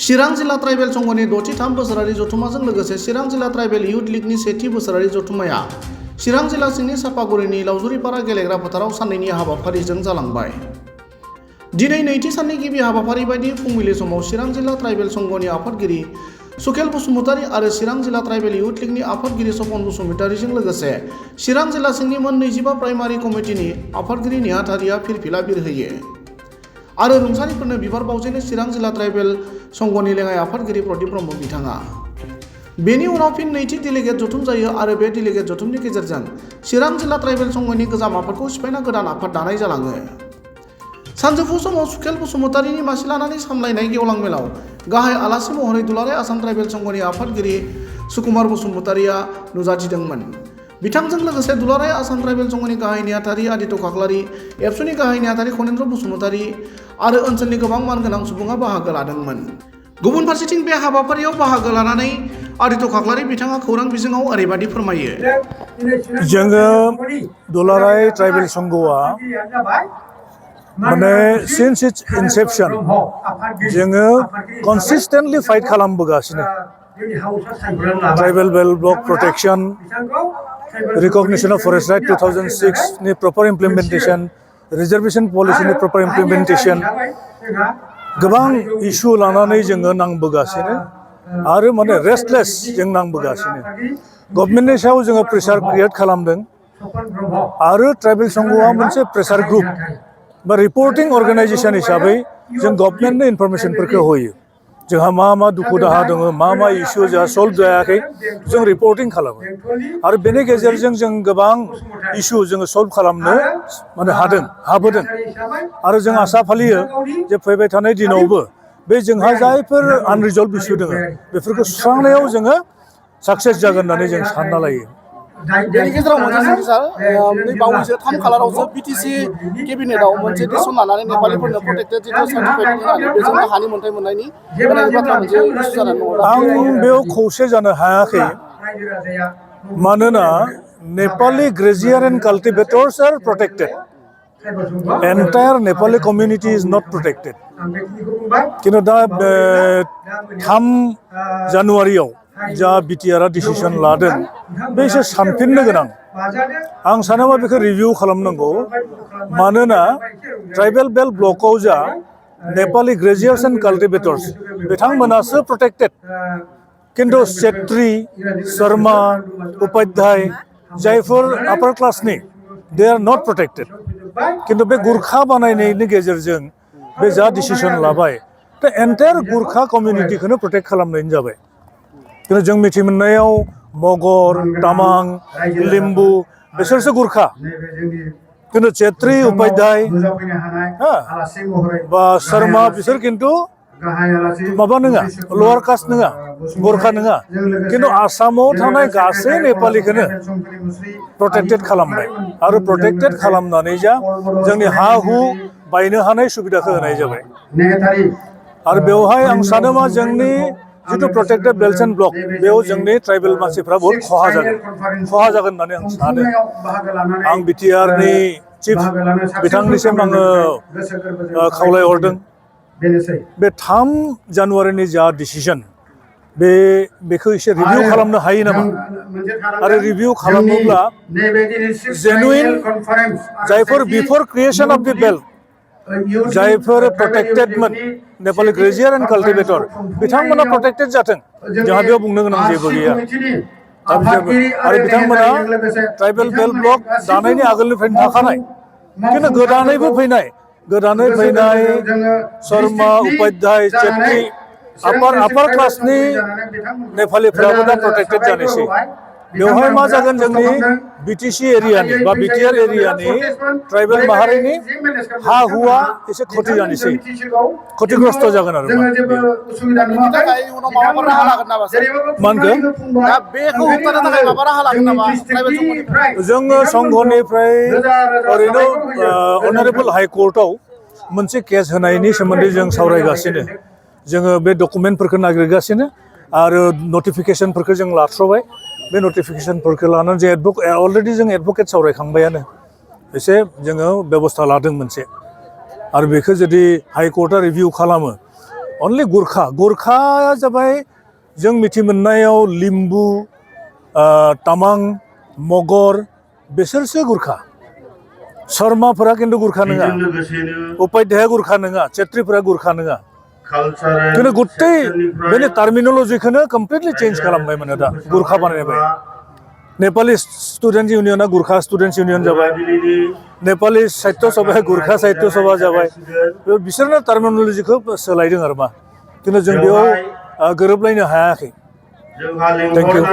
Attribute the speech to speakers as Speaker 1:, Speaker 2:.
Speaker 1: चिरां जिल्ला ट्राइबेल संघनि 63 बोसोरारि जथुम्माजों लोगोसे चिरां जिल्ला ट्राइबेल युथ लीगनि 1थि बोसोरारि जथुम्माया चिरां जिल्ला सिंनि सापागुरिनि लावजुरिपारा गेलेग्रा फोथाराव साननैनि हाबाफारिजों जालांबाय। दिनै नैथि साननि गिबि हाबाफारि बायदि फुंबिलि समाव चिरां जिल्ला ट्राइबेल संघनि आफादगिरि सुकेल बसुमतारी आरो चिरां जिल्ला ट्राइबेल युथ लीगनि आफादगिरि सपन बसुमतारीजों लोगोसे चिरां जिल्ला सिंनि मोन 25 प्राइमारि कमिटिनि आफादगिरि नेहाथारिया फिरफिला बिरहोयो आरो रुंसारिफोरनो बिबार बावजेनो चिरां जिल्ला ट्राइबेल संघनि लेङाइ आफादगिरि प्रदीप ब्रह्म बिथाङा। बेनि उनाव फिन नैथि डेलिगेट जथुम जायो आरो बे डेलिगेट जथुमनि गेजेरजों चिरां जिल्ला ट्राइबेल संघनि गोजाम आफादखौ सिफायना गोदान आफाद दानाय जालाङो। सानजौफु समाव सुकेल बसुमतारीनि मासि लानानै सामलायनाय गेवलां मेलाव गाहाय आलासि महरै दुलाराय आसाम ट्राइबेल संघनि आफादगिरि सुकुमार बसुमतारीया नुजाथिदोंमोन। बिथांजों लोगोसे दुलाराय आसाम ट्राइबेल संघनि गाहाय नेहाथारि आदित्य खाख्लारि, एबसुनि गाहाय नेहाथारि खनेन्द्र बसुमतारी आरो ओनसोलनि गोबां मानगोनां सुबुङा बाहागो लादोंमोन। गुबुन फारसेथिं बे हाबाफारियाव बाहागो लानानै आदित्य खाख्लारि बिथाङा खौरां बिजोङाव ओरैबायदि फोरमायो।
Speaker 2: जोङो दुलाराय ट्राइबेल संघआ माने सिन्स इट्स इनसेप्शन जोङो कनसिस्टेन्टलि फाइट खालामबोगासिनो। Tribal belt block protection, recognition of forest right 2006 नि प्रपर इम्प्लिमेन्टेशन, रिजर्वेशन पलिसिनि प्रपर इम्प्लिमेन्टेशन, गोबां इशु लानानै जोङो नांबोगासिनो आरो माने रेस्टलेस जों नांबोगासिनो। गभर्नमेन्टनि सायाव जोङो प्रेसार क्रिएट खालामदों आरो ट्राइबेल संघआ मोनसे प्रेसार ग्रुप बा रिपर्टिं अर्गेनाइजेशन हिसाबै जों गभर्नमेन्टनो इनफरमेशनफोरखौ होयो। जोंहा मा दुखु दाहा दङ, मा इशु जोंहा सल्भ जायाखै, जों रिपर्टिं खालामो आरो बेनि गेजेरजों जों गोबां इशु जोङो सल्भ खालामनो माने हाबोदों आरो जों आसा फालियो जे फैबाय थानाय दिनावबो बे जोंहा जायफोर आनरिजल्भ इशु दङ बेफोरखौ सुस्रांनायाव जोङो साक्सेस जागोन होननानै जों सानना लायो।
Speaker 1: बेनि गेजेराव मोनसे सोंथि सार, नै बावैसो 3 खालारावसो बिटिसि केबिनेटआव मोनसे डिसिसन लानानै नेपालिफोरनो प्रोटेक्टेड सार्टिफिकेट होनानै बेजोंनो हानि मोन्थाइ मोननायनि बाथ्रा मोनसे इस्यु जानानै दङ।
Speaker 2: आं बेयाव खौसे जानो हायाखै मानोना Nepali grazier and cultivators are protected. Entire Nepali community is not protected. किन्तु दा 3 जानुवारियाव जा बिटिआरआ डिसिसन लादों बे एसे सानफिननो गोनां। आं सानोबा बेखौ रिभिउ खालामनांगौ मानोना ट्राइबेल बेल्ट ब्लकआव जा नेपाली ग्रेजियार्स एन्ड काल्टिभेटर्स बिथांमोनासो प्रोटेक्टेड, किन्तु सेट्रि, शर्मा, उपाध्याय जायफोर आपार क्लासनि दे आर नट प्रोटेक्टेड। किन्तु बे गुरखा बानायनायनि गेजेरजों बे जा डिसिसन लाबाय दा एन्टायर गुरखा कमिउनिटिखौनो प्रोटेक्ट खालामनायनि जाबाय। किन्तु जों मिथि मोननायाव मगर, तामां, लिम्बु बिसोरसो गुरखा, किन्तु चेत्री, उपाध्याय बा शर्मा बिसोर किन्तु माबा नङा, लवार कास्ट नङा, गुरखा नङा। किन्तु आसामाव थानाय गासै नेपालिखौनो प्रोटेक्टेड खालामबाय आरो प्रोटेक्टेड खालामनानै जा जोंनि हा हु बायनो हानाय सुबिदाखौ होनाय जाबाय। आरो बेवहाय आं सानो मा जोंनि जिथु प्रोटेक्टेड बेल्ट एन्ड ब्लक बेयाव जोंनि ट्राइबेल मानसिफ्रा बहुत खहा जागोन होननानै आं सानो। आं बिटिआरनि चिफ बिथांनिसिम आङो खावलायहरदों बे 3 जानुवारिनि जा डिसिसन बेखौ एसे रिभिउ खालामनो हायो नामा आरो रिभिउ खालामोब्ला जेनुइन जायफोर बिफोर क्रिएशन अफ दि बेल्ट जायफोर प्रोटेक्टेडमोन नेपाली ग्रेजियार एन्ड काल्टिभेटर बिथांमोना प्रोटेक्टेड जाथों, जोंहा बेयाव बुंनो गोनां जेबो गैया। आरो बिथांमोना ट्राइबेल बेल्ट ब्लक दानायनि आगोलनिफ्रायनो थाखानाय, किन्तु गोदानै फैनाय शर्मा, उपाध्याय, चेत्री आपार क्लासनि नेपालिफ्राबो दा प्रोटेक्टेड जानोसै। बेवहाय मा जागोन जोंनि बिटिसि एरियानि बा बिटिआर एरियानि ट्राइबेल माहारिनि हा हुआ एसे क्षति जानोसै, क्षतिग्रस्त जागोन आरो जोङो संघनिफ्राय ओरैनो अनारेबल हाइकर्टआव मोनसे केस होनायनि सोमोन्दै जों सावरायगासिनो। जोङो बे डकुमेन्टफोरखौ नागिरगासिनो आरो नटिफिकेशनफोरखौ जों लाथ्र'बाय। बे नटिफिकेशनफोरखौ लानानै जे अलरेडि जों एडभकेट सावरायखांबायानो, एसे जोङो बेबस्था लादों मोनसे। आरो बेखौ जुदि हाइकर्टआ रिभिउ खालामो अनलि गुरखाया जाबाय जों मिथि मोननायाव लिम्बु तामां मगर बिसोरसो गुरखा शर्माफोरा खिन्थु गुरखा नङा उपाध्याया गुरखा नङा छेत्रीफोरा गुरखा नङा खिन्थु गत्ते बेनि टार्मिनलजिखौनो कमप्लिटलि चेन्ज खालामबाय माने दा गुरखा बानायबाय नेपाली स्टुडेन्ट इउनियना गुरखा स्टुडेन्टस इउनियन जाबाय नेपाली साहित्य सभाया गुरखा साहित्य सभा जाबाय बिसोरनो टार्मिनलजिखौ सोलायदों आरो मा खिन्थु जों बेयाव गोरोबलायनो हायाखै थेंक इउ